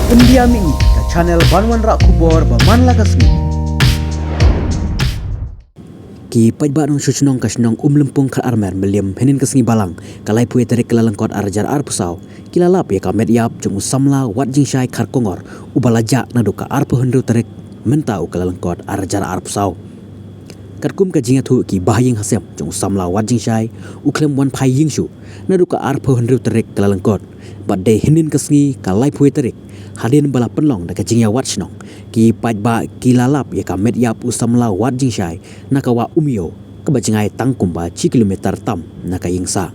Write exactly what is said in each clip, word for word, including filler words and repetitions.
India Mini, ka channel ban wanrah khubor ba man la ka sngi. Ki paidbah nongshong shnong ka shnong Umlympung Khatarmer Mylliem hynnin ka sngi Balang ka laiphew tarik Kyllalyngkot arhajar arphew saw ki la lap ïa ka met ïap jong u samla Watjingshai Kharkongor uba la jah naduh ka arphew hynriew tarik mynta u Kyllalyngkot arhajar arphew saw. Katkum ka jingïathuh ki bahaïing hasem jong u samla Watjingshai u khlem wan phai ïing shuh naduh ka arphew hynriew tarik Kyllalyngkot bad dei hynnin ka sngi ka laiphew tarik hadien ba la pynlong da ka jingïawad shnong ki paidbah ki la lap ïa ka met ïap u samla Watjingshai na ka wah Umïew kaba jngai tang kumba shi kilometer tam na ka ïing sah.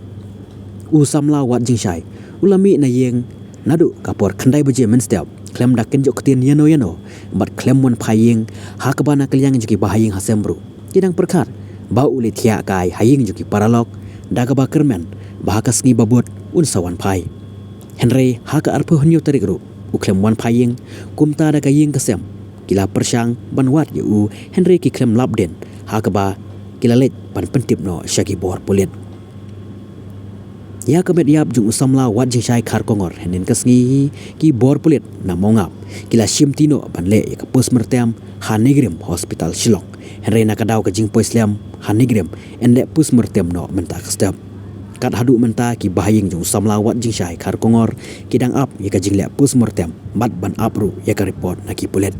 U samla Watjingshai u la mih na ïing naduh ka por khyndai baje mynstep khlem da kynjoh ktien ïano ïano bad khlem wan phai ïing ha kaba na ka liang jong ki bahaïing hasem ruh ki dang pyrkhat ba u leit thiah kai ha ïing jong ki paralok da kaba kyrmen ba ha ka sngi ba bud un sa wan phai. Hynrei ha ka arphew hynñiew tarik ruh u khlem wan phai ïing, kumta da ka ïing ka sem ki la pyrshang ban wad ïa u hynrei ki khlem lap dien ha kaba ki la leit ban pyntip noh sha ki bor pulit. Ïa ka met ïap jong u samla Watjingshai Kharkongor hynnin ka sngi ki bor pulit na Mawngap ki la shimti noh ban leh ïa ka postmortem ha NEIGRIHMS Hospital Shillong. Hynrei na ka daw ka jingpoi slem ha NEIGRIHMS yn leh postmortem noh mynta ka step. Kat haduh mynta ki bahaïing jong u samla Watjingshai Kharkongor ki dang ap ïa ka jingleh postmortem bad ban ap ruh ïa ka report na ki pulit.